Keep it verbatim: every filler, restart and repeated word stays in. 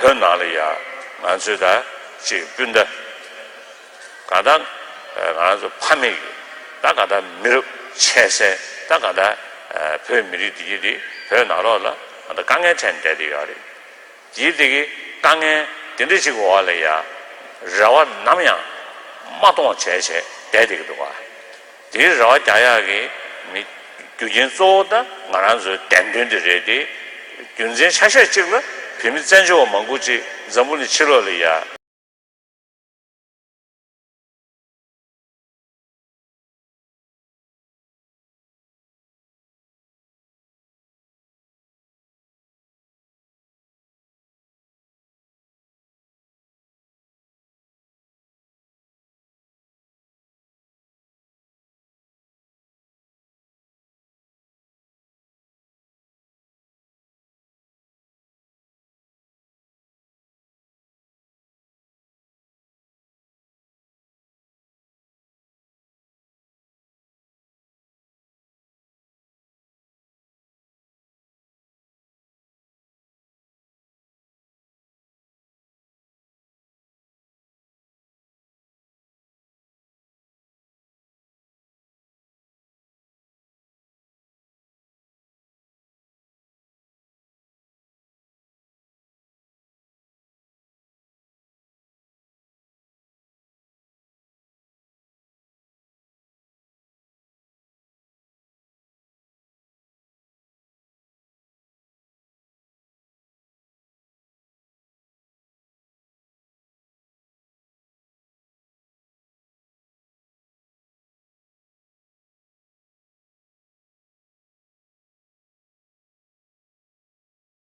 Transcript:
བོད་ནང་ལ་ཡ་ང་ཚོས་ད་ཅིག་སྤུན་ཟླ་གང་ལྟར་ང་རང་ཚོ་ཕ་མེས་ཀྱི་ད་གང་ལྟར་མི་རབས་ཆད་སའི་ད་གང་ལྟར་བོད་མི་རིགས་འདི་གི་འདི་བོད་ནང་ལོགས་ལ་ང་ད་དཀའ་ངལ་འཕྲད་བསྡད་དེ་ཡོད་རེད། དེའི་སྟེང་གི་དཀའ་ངལ་དེ་འདྲ་ཞིག་གི་འོག་ལ་ཡ་རེ་བ་ནམ་ཡང་མ་གཏོང་བྱས་བྱས་བསྡད་བསྡད་ཀྱི་འདུག་ག་དེའི་རེ་བ་རྒྱག་ཡག་གི་མི་རྒྱུ་རྐྱེན་གཙོ་བོ་ད་ང་རང་ཚོའི་བདེན་དོན་དེ་རེད་དེ། རྒྱུ་མཚན་ཆ་ཤས་གཅིག་ལ་བོད་མི་བཙན་བྱོལ་བ་མང་པོ་ཅིག་འཛམ་བུ་གླིང་ཕྱི་ལོགས་ལ་ཡ་